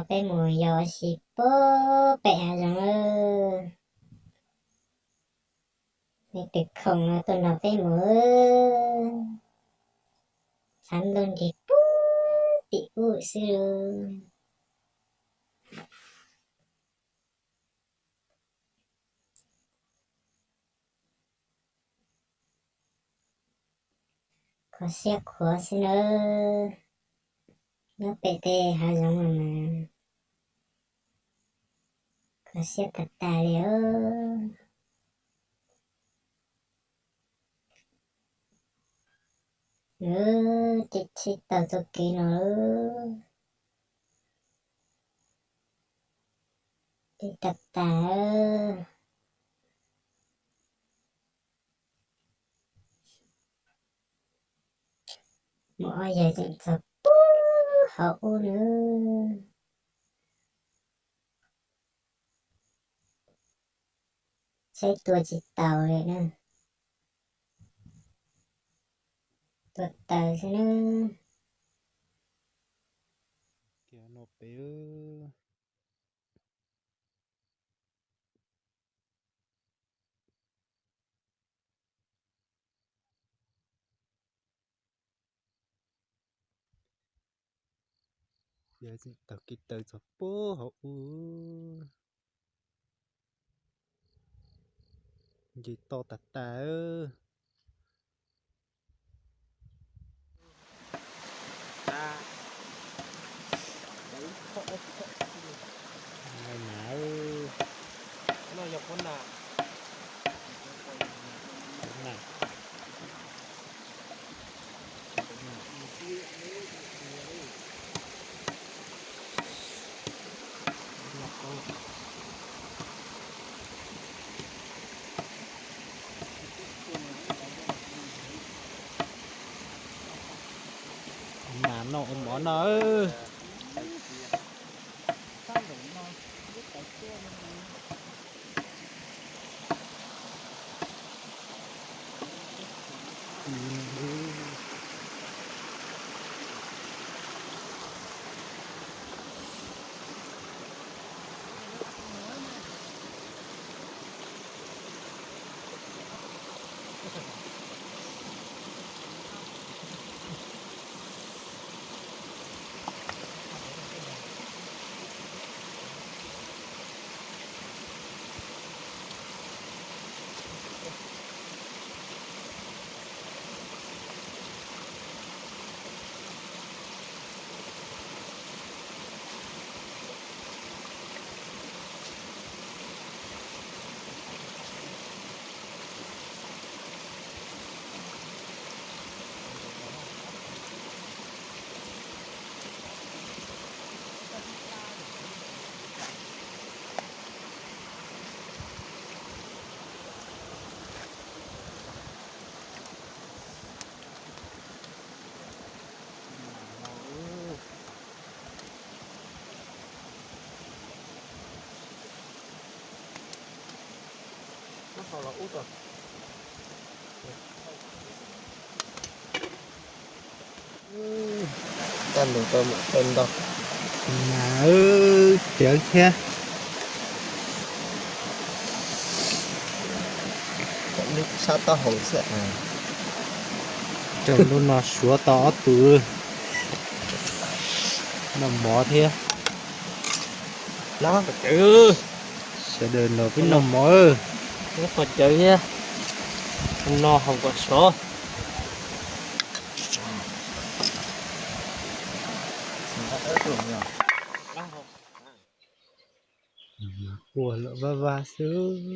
Peb mus yos ua si puag pem hav zoov lawm. Leej twg khoom no tuaj nrog peb mus, tshav ntuj nrig puag tim ub xwb. Kho siab qhuav xwb nawb. Nyob pem tej hav zoov no mas kho siab tag tag li os. Ces tsheb taug txoj kev no lawm. Deb tag tag. Muaj ob yawg tseem txog puag hauv ub nawb. Saib tua tsis taus li na. Tua taws xwb na. Kiag no pem. Yawg tseem taug kev taws txog puag hauv ub. Nce toj tas tas. Mas noj ua mov no. Tag nrho tau mam tau ntau. Mas tiav thiab. Sab taub hau xwb. Raug lub no suav tau ob tug. Noj mov thiab. Sawv daws nrog peb noj mov. Qhov cawv thiab. No haus kom sov. Quaj lawm vaj vaj xwb.